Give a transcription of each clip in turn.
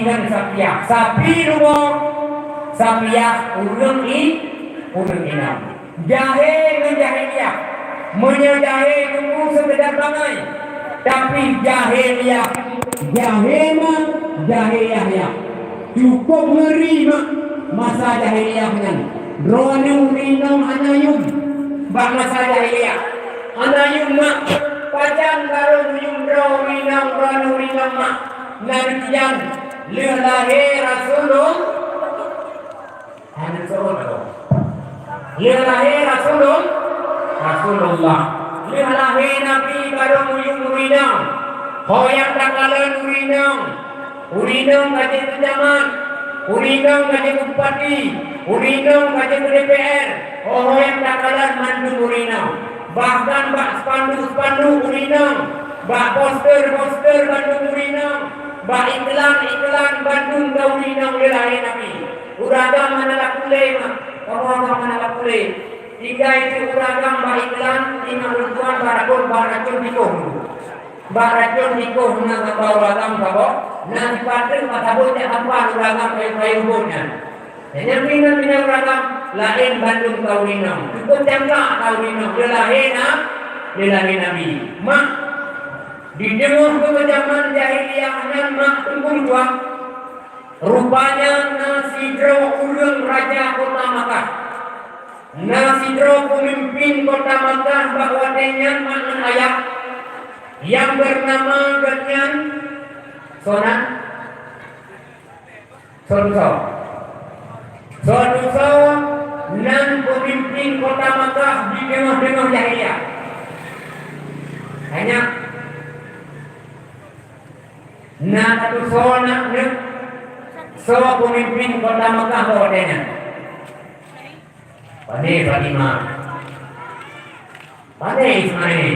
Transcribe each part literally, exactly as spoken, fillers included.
ngon Sapiah. Sapi rumoh, Sapiah ureueng i-, ureueng inong. Jahé ngon jahiliyah. Meunyoe jahé teungku seukadar bangai, tapi jahiliyah, jahé ma, jahé yah-yah. Cukôp ngeuri mak masa jahiliyah nyan. Droeneuh ureueng inong hana yum bak masa jahiliyah. Hana yum mak, pajan barô yum droe ureueng inong, droeneuh ureueng inong mak. Na deukian lheueh lahé Rasulul-, hana disebut apa? Lheueh lahé Rasulul-, Rasulullah. Lheueh lahé Nabi barô yum ureueng inong. Ho nyang takalon ureueng inong. Ureueng inong ka jeuet keu camat, ureueng inong ka jeuet keu bupati, ureueng inong ka jeuet keu D P R, ho-ho nyang takalon mandum ureueng inong. Bahkan bak spanduk-spanduk ureueng inong, bak poster-poster bandum ureueng inong, bak iklan-iklan bandum ka ureueng inong lé lahé Nabi. Ureueng agam hana laku lé mak, kamoe agam hana laku lé. Tinggai cit ureueng agam bak iklan, ingat lôn tuan bak rakot bak racun tikoh dulu. Bak racun tikoh na gamba ureueng agam saboh, na sipat treuk bak saboh jak tampan ureueng agam kayu-kayu ubon nyan. Nyang pinah-pinah ureueng agam laén bandum ka ureueng inong. Cukôp cangklak ka ureueng inong, lheueh lahé na, lheueh lahé Nabi. Mak, di teungoh keukejaman jahiliyah nyan mak teungku tuan, rupanya na sidroe ureueng raja kota Makkah. Na sidroe peumimpin kota Makkah bak watée nyan mak ngon ayah, nyang beunama gobnyan Sona. Soe tu soe? Soe tu soe nan peumimpin kota Makkah di teungoh-teungoh jahiliyah? Hanya na satu soe na, na soe peumimpin kota Makkah bak watée nyan? Pane Fatimah? Pane Ismail?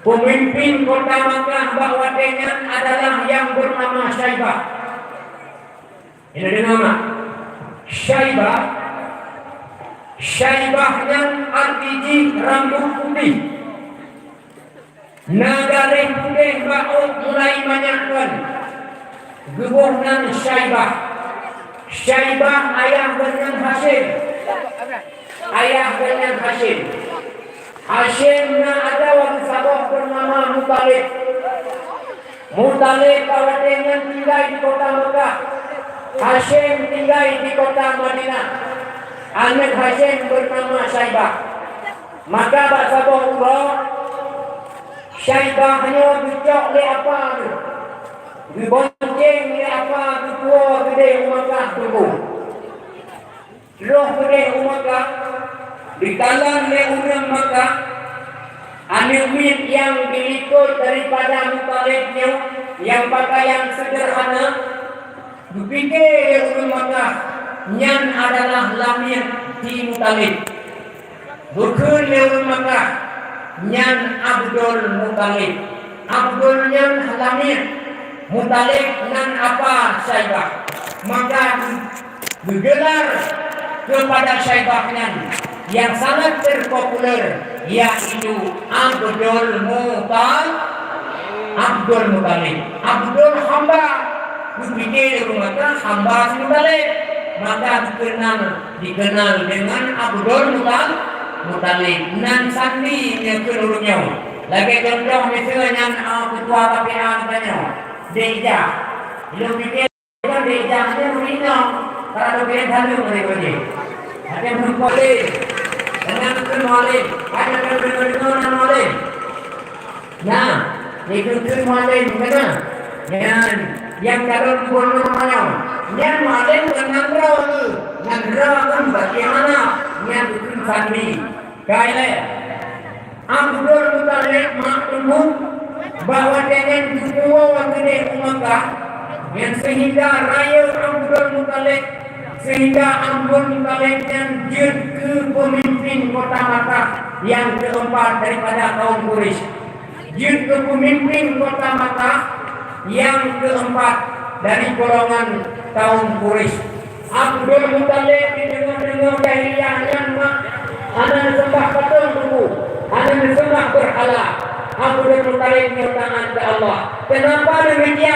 Peumimpin kota Makkah bak watée nyan adalah nyang beunama Syaibah. Ingat deungoe mak. Syaibah. Syaibah nyan arti jih rambut putéh. Na garéh putéh bak ôk mulai manyak kon. Geuboh nan Syaibah. Syaibah ayah gobnyan Hasyim. Ayah gobnyan Hasyim. Hasyim na adoe saboh beunama Muthalib. Muthalib bak watée nyan tinggai di kota Makkah. Hasyim tinggai di kota Madinah. Aneuk Hasyim beunama Syaibah. Maka bak saboh uroe, Syaibah nyoe geucok lé apa geuh, geubonceng lé apa geuh, geupuwoe keudeh u Makkah teungku. Troh keudeh u Makkah, dikalon lé ureuëng Makkah, aneuk miet nyang dilikot daripada Muthalib nyoe nyang peukayan seudeurhana, geupike lé ureuëng Makkah nyan adalah lamiet di Muthalib. Geukheun lé ureuëng Makkah, nyan Abdul Muthalib. Abdul nyan lamiet, Muthalib nan apa Syaibah. Maka geugeular keupada Syaibah nyan nyang sangat terpopuler, yaitu Abdul Mutal-, Abdul Muthalib. Abdul hamba, geupike lé ureuëng Makkah hamba si Muthalib. Maka geukheun nan dikenal dengan Abdul Mutal-, Muthalib. Nan sandi nyoe keu ureuëng nyoe. Lagée contoh miseue nyan, ah, ketua K P A geutanyoe, Dek Ijah. Ilôn pike kan Dek Ijah nyan ureuëng inong, ka lôn pike saleuem lagée nyoe. Ada beureumpok lé. Dengan keu Mualem, ada keu deungoe-deungoe nan Mualem. Nah, ikeu-ikeu Mualem keunan. Nyan, nyang calon gubunur manyong. Nyan Mualem ngon nanggroe geuh. Nanggroe kan bagaimana? Nyan ikeu sandi. Ka ilée. Abdul Muthalib mak teungku, bak watée nyan geupuwoe keudeh u Makkah, nyan seuhingga rayeuk Abdul Muthalib, seuhingga Abdul Muthalib nyan jeuet keu peumimpin kota Makkah nyang keueumpat daripada kaum Quraisy. Jeuet keu peumimpin kota Makkah nyang keueumpat dari golongan kaum Quraisy. Abdul Muthalib dideungoe-deungoe jahiliyah nyan mak hana neuseumah patong tugu, hana neuseumah beurhala. Abdul Muthalib nyoe taát keu Allah. Keunapa deumikian?